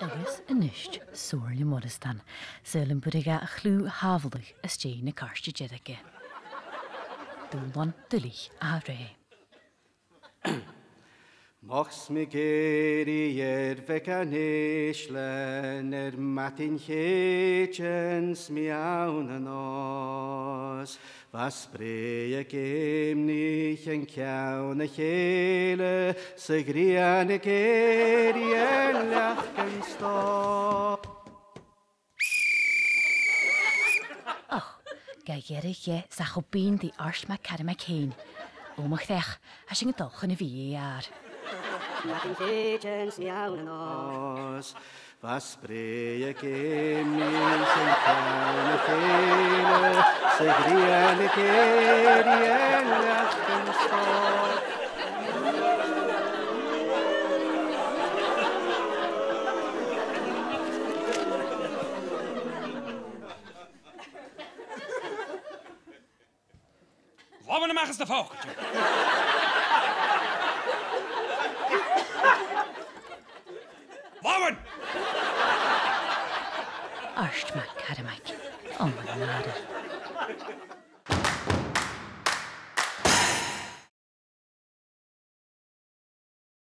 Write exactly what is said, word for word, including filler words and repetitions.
Agus a-nis, Somhairle Moireasdan, saoil am b' urrainn dha a chliù shàbhaladh às dèidh na càirde deirge. Dùbhlan duilich a rèidh. Moch 's mi ag èirigh air bheagan ìslean air madainn Chèitean 's mi ann an nòs. Bha sreath ag èimnich an ceann a chèile 's a' ghrian ag èirigh air leac an stòbh. Och, ga dheireadh dheth 's a' chùis binn do Art MacCarmaig fhèin. O mo chreach, tha sinn a' dol chun a' bhìdh-fheur. Madainn Chèitean 's mi ann an nòs. Bha sreath ag èimnich an ceann a chèile 's a' ghrian ag èirigh air leac an stòbh. Làmhan a-mach às do phòcaid! Làmhan! Art MacCarmaig. O mo nàire.